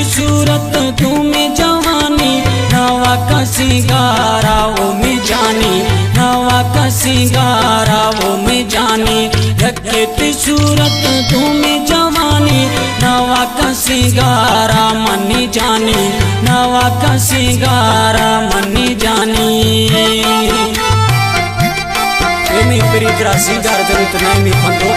صورت دومی جوانی، نوا کا سنگارا او می جانی، نوا کا سنگارا او می جانی، یکے تی صورت دومی جوانی، نوا کا سنگارا منی جانی، نوا کا سنگارا منی جانی۔ ایمی پری ترا سنگار دروت نہ ایمی پندو۔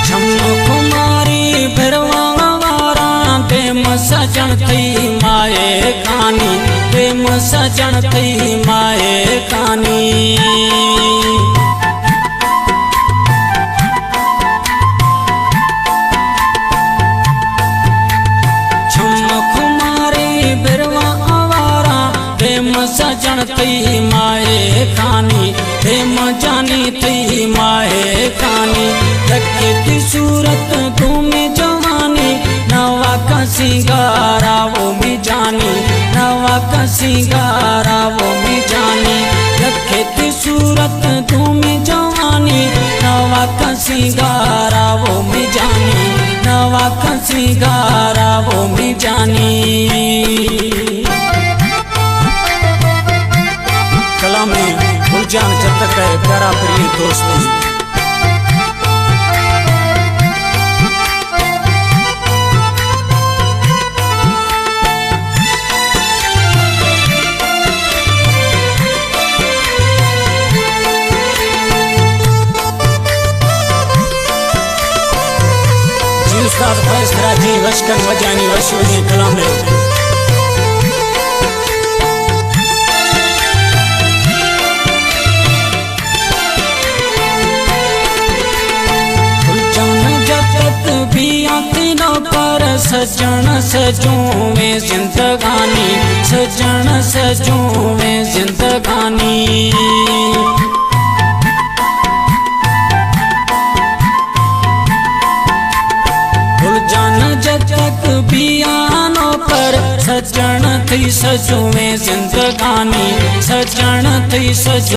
چمک ماری برواں آواراں، دیم سجن تئی مائے کانی، دیم سجن تئی مائے کانی۔ چمک ماری برواں آواراں، دیم سجن تئی مائے کانی، دیم جانی تئی مائے کانی۔ یکے تی صورت دومی جوانی، نوا کا سنگارا او می جانی، نوا کا سنگارا او می جانی۔ یکے تی صورت دومی جوانی، نوا کا سنگارا او می جانی، نوا کا سنگارا او می جانی۔ کلام گل جان جتک ءِ پیارا پریں دوستیں۔ جی استاد فیض ترا جی وش کن وجانی وش وجیں کلام ءَ۔ گل جان جتک بیاں تئی نوکر، سجن سجویں زندگانی، سجن سجویں زندگانی۔ گل جان جتک بیاں نوکر، سجن تئی سجویں زندگانی، سجن تئی سجو